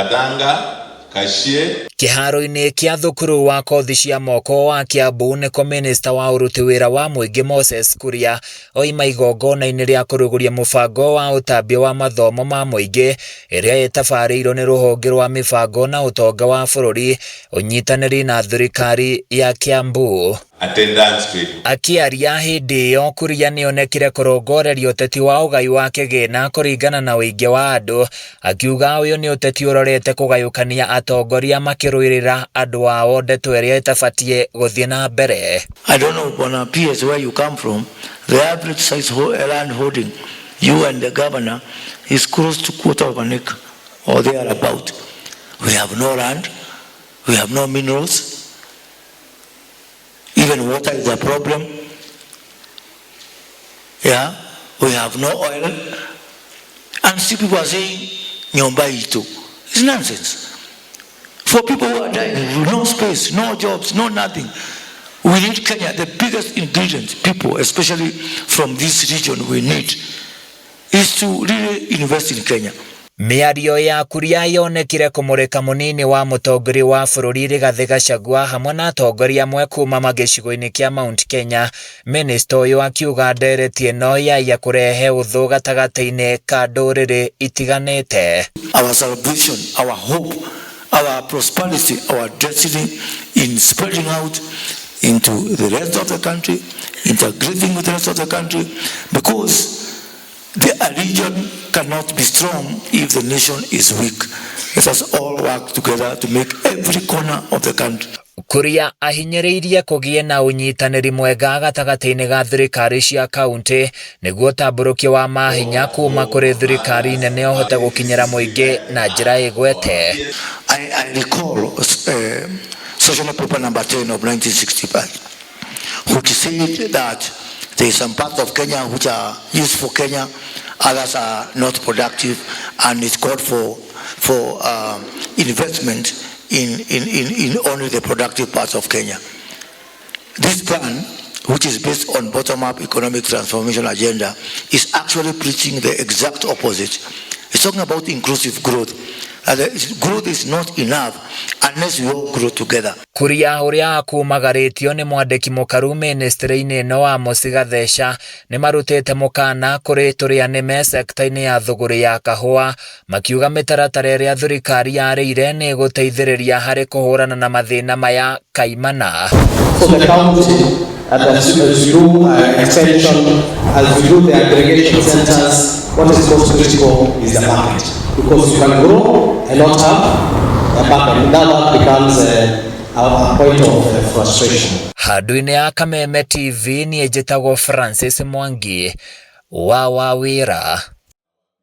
Gathanga, Kashie. Kĩharo-inĩ kĩa thukuru wa kothi cia moko wa Kiambu nĩkũ minista wa ũruti wĩra wa mũingĩ Moses Kuria oima igongona-inĩ rĩa kũrugũria mũbango wa ũtambia wa mathomo ma mũingĩ ĩrĩa ĩtabarĩirwo nĩ rũhonge rwa mĩbango na ũtonga wa bũrũri ũnyitanĩri na thirikari ya Kiambu. Attendance to Akĩaria hĩndĩ ĩyo Kuria nĩonekire kũrongoreria ũteti wa ũgai wa kĩgĩna kũringana na ũingĩ wa andũ, akiuga ũyũ nĩ ũteti ũrorete kũgayũkania atongoria makĩrũĩrĩra andũ ao, ndeto ĩrĩa ĩtabatiĩ gũthiĩ na mbere. I don't know, Bwana PS, where you come from, the average size land holding, you and the governor, is close to quarter of an acre or thereabout. We have no land, we have no minerals, even water is a problem. Yeah, we have no oil. And still people are saying, nyumba itu. It's nonsense. For people who are dying, no space, no jobs, no nothing. We need Kenya, the biggest ingredient, people, especially from this region, we need, is to really invest in Kenya. Mĩario ya Kuria yonekire kũmũrĩka mũnini wa mũtongoria wa bũrũri Rigathĩ Gachagua hamwe na atongoria amwe kuma gĩcigo-inĩ kĩa Mount Kenya. Minista ũyũ akiuga ndereti ĩno yaiya kũrehe ũthũ gatagatĩ-inĩ ka ndũrĩrĩ itiganĩte. Our salvation, our hope, our prosperity, our destiny in spreading out into the rest of the country, integrating with the rest of the country, because the region cannot be strong if the nation is weak. Let us all work together to make every corner of the country. Kuria ahinyĩrĩirie kũgĩe na ũnyitanĩri mwega gatagatĩ-inĩ ga thirikari cia kaunti nĩguo ũtambũrũkia wa mahinya kuma kũrĩ thirikari nene ũhote gũkinyĩra mũingĩ na njĩra ĩgwete. I recall Social Paper number 10 of 1965, which said that there is some parts of Kenya which are used for Kenya, others are not productive, and it's called for investment in only the productive parts of Kenya. This plan, which is based on bottom-up economic transformation agenda, is actually preaching the exact opposite. It's talking about inclusive growth. Growth is not enough unless we all grow together. Kuria ũrĩa akumagarĩtio nĩ mwandĩki mũkaru ministry-inĩ ĩno wa Amos Gatheca nĩ marutĩte mũkana kũrĩ tũrĩa nĩme sekta-inĩ ya thũgũrĩ ya kahũa, makiuga mĩtaratara ĩrĩa thirikari yarĩire nĩ ĩgũteithĩrĩria harĩ kũhũrana na mathĩna maya kaimana. So the county, as we do extension, as we do the aggregation centers, what is most critical is the market. Because you can grow and not have a market. Now that becomes a point of frustration. Handũ-inĩ ya Kameme TV niĩ njĩtagwo Francis Mwangi wa Wawĩra.